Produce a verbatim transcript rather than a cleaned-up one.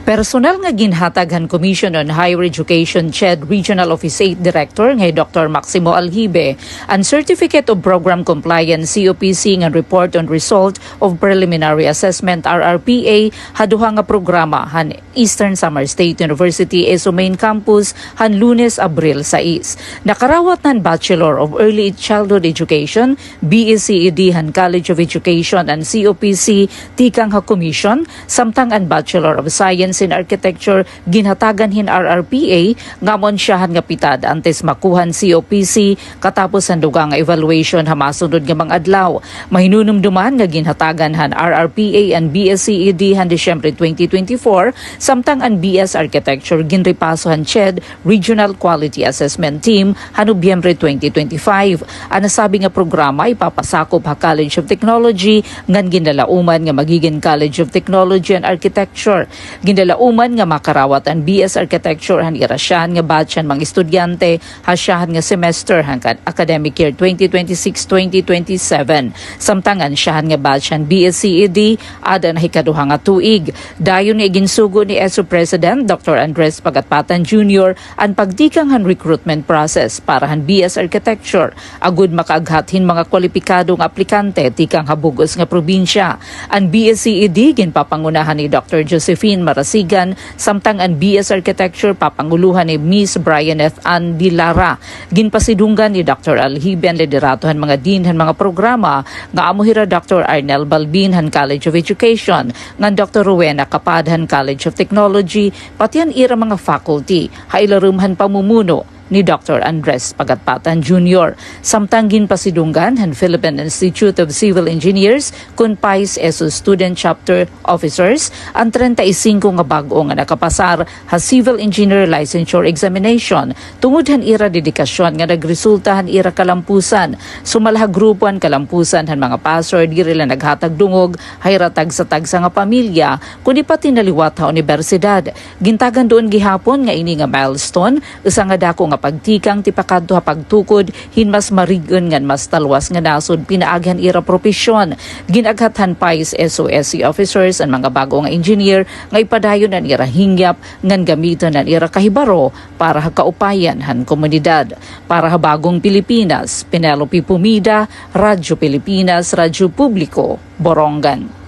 Personal nga ginhatag han Commission on Higher Education, CHED, Regional Office eight Director nga hi Doktor Maximo Aljibe an Certificate of Program Compliance, C O P C, ngan Report on Result of Preliminary Assessment, R R P A, ha duha nga programa han Eastern Samar State University, ESSU Main Campus, han Lunes, Abril sais. Nakarawat na an Bachelor of Early Childhood Education, B E C E D, han College of Education an C O P C tikang ha Commission, samtang an Bachelor of Science in Architecture ginhatagan hin R R P A, nga amo an syahan nga pitad antes makuha an C O P C katapos han dugang nga evaluation ha masunod nga mga adlaw. Mahinunumduman nga ginhatagan han R R P A an B E C E D han Disyembre twenty twenty-four, samtang an B S Architecture ginrepaso han CHED Regional Quality Assessment Team ha Nobyembre twenty twenty-five. An nasabi nga programa ipapasakop ha College of Technology ngan ginlalauman nga magigin College of Technology and Architecture. Ginlalauman nga makarawat an B S Architecture han ira syahan nga batch han mga estudyante ha syahan nga semester han ka-, academic year twenty twenty-six twenty twenty-seven. Samtang an syahan nga batch han B S C E D, aada na ha ikaduha nga tuig. Dayon nga iginsugo ni ESSU President Doktor Andres Pagatpatan Junior an pagtikang han recruitment process para han B S Architecture, agud makaaghat hin mga kwalipikado nga aplikante tikang ha bug-os nga probinsya. An B S C E D ginpapangunahan ni Doktor Josephine Marasigan, samtang an B S Architecture papangulohan ni Miss Brian F. Ann Dilara. Ginpasidunggan ni Doktor Aljibe an liderato han mga dean han mga programa nga amo hira Doktor Arnel Balbin han College of Education, ngan Doktor Rowena Capad han College of Technology, pati an ira mga faculty, ha ilarom han pamumuno ni Doktor Andres Pagatpatan Junior. Samtang ginpasidunggan han Philippine Institute of Civil Engineers, kun PICE ESSU Student Chapter Officers, an treinta y cinco nga bag-o nga nakapasar ha Civil Engineer Licensure Examination tungod han ira dedikasyon nga nagresulta han ira kalampusan. Sumala ha grupo han kalampusan han mga pasar, diri la naghatag dungog ha ira tagsa-tagsa nga pamilya, kundi pati na liwat ha unibersidad. Gintagan duon gihapon nga ini nga milestone, usa nga dako nga pagtikang tipakadto ha pagtukod hin mas marig-on ngan mas talwas nga nasod pinaagi han ira propesyon. Gin-aghat han PICE SOSC officers an mga bag-o nga engineer nga ipadayon an ira hingyap ngan gamiton an ira kahibaro para ha kaupayan han komunidad. Para ha Bagong Pilipinas, Penelope Pomida, Radyo Pilipinas, Radyo Publiko, Borongan.